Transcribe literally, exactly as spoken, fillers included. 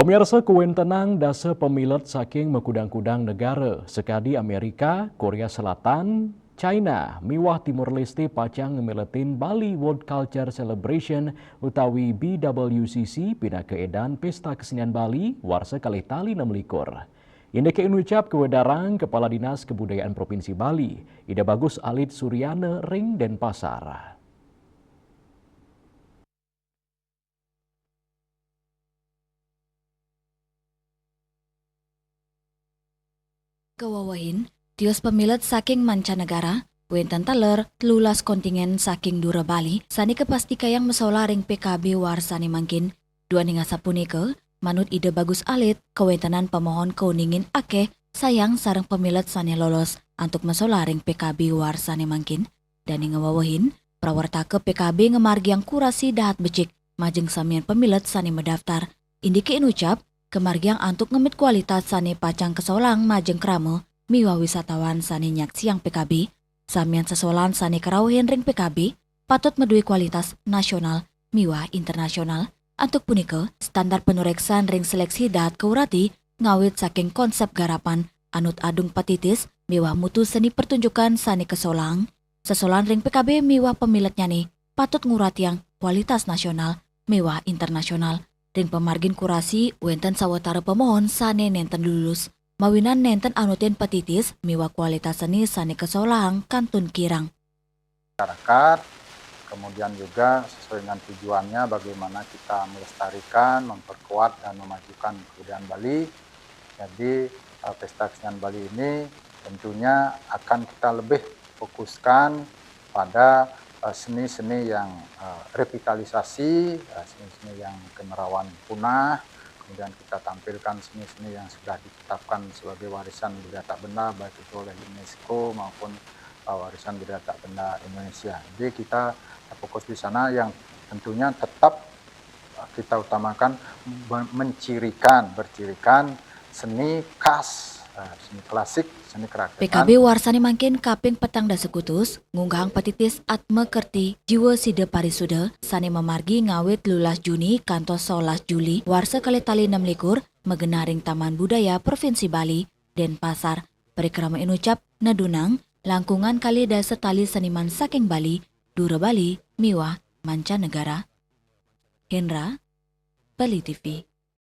Pemirsa, kawéntenan dasa pamilet saking makudang-kudang negara, sakadi Amerika, Korea Selatan, China, miwah Timor Leste pacang ngamiletin Bali World Culture Celebration utawi B W C C pinaka édan Pésta Kesenian Bali warsa kalih tali enam likur. Indiké inucap kawedarang Kepala Dinas Kebudayaan Provinsi Bali, Ida Bagus Alit Suryana ring Denpasar. Kawewehin, tios pamilet saking mancanegara, wénten taler telulas kontingén saking dura Bali sané kapastikayang masolah ring P K B warsané mangkin. Duaning asapunika, manut Ida Bagus Alit, kawéntenan pamohon kauningin akéh sayang sareng pamilet sané lolos antuk masolah ring P K B warsané mangkin. Dané ngawewehin, prawartaka P K B ngamargiang kurasi dahat becik majeng samian pamilet sané madaftar. Indiké inucap, kamargiang antuk ngemit kualitas sané pacang kasolang majeng krama miwah wisatawan sané nyaksiang P K B. Samian sesolahan sané karauhin ring P K B patut madué kualitas nasional miwah internasional. Antuk punika, standar panuréksan ring seleksi dahat kaurati ngawit saking konsép garapan, anut adung patitis miwah mutu seni pertunjukan sané kasolang. Sesolahan ring P K B miwah pamiletnyané patut nguratiang kualitas nasional miwah internasional. Ring pamargin kurasi wénten sawatara pamohon sané nénten lulus, mawinan nénten anutin patitis miwah kualitas seni sané kasolahang kantun kirang. Masyarakat, kemudian juga sesuai dengan tujuannya bagaimana kita melestarikan, memperkuat, dan memajukan kebudayaan Bali. Jadi, eh, Pesta Kesenian Bali ini tentunya akan kita lebih fokuskan pada, eh, seni-seni yang, eh, revitalisasi, eh, seni-seni yang akan rawan punah, kemudian kita tampilkan seni-seni yang sudah ditetapkan sebagai warisan budaya tak benda, baik itu oleh UNESCO maupun, eh, warisan budaya tak benda Indonesia. Jadi kita fokus di sana yang tentunya tetap, eh, kita utamakan men-, mencirikan, bercirikan seni khas, eh, seni klasik, seni kerakyatan. P K B warsané mangkin kaping petang dasa kutus, ngunggahang patitis Atma Kerti Jiwa Sida Parisuda sané mamargi ngawit telulas Juni kantos solas Juli warsa kalih tali enam likur, magenah ring Taman Budaya Provinsi Bali, Denpasar. Parikrama inucap nedunang langkungan kalih dasa tali seniman saking Bali, dura Bali, miwah mancanegara. Hendra, Bali T V.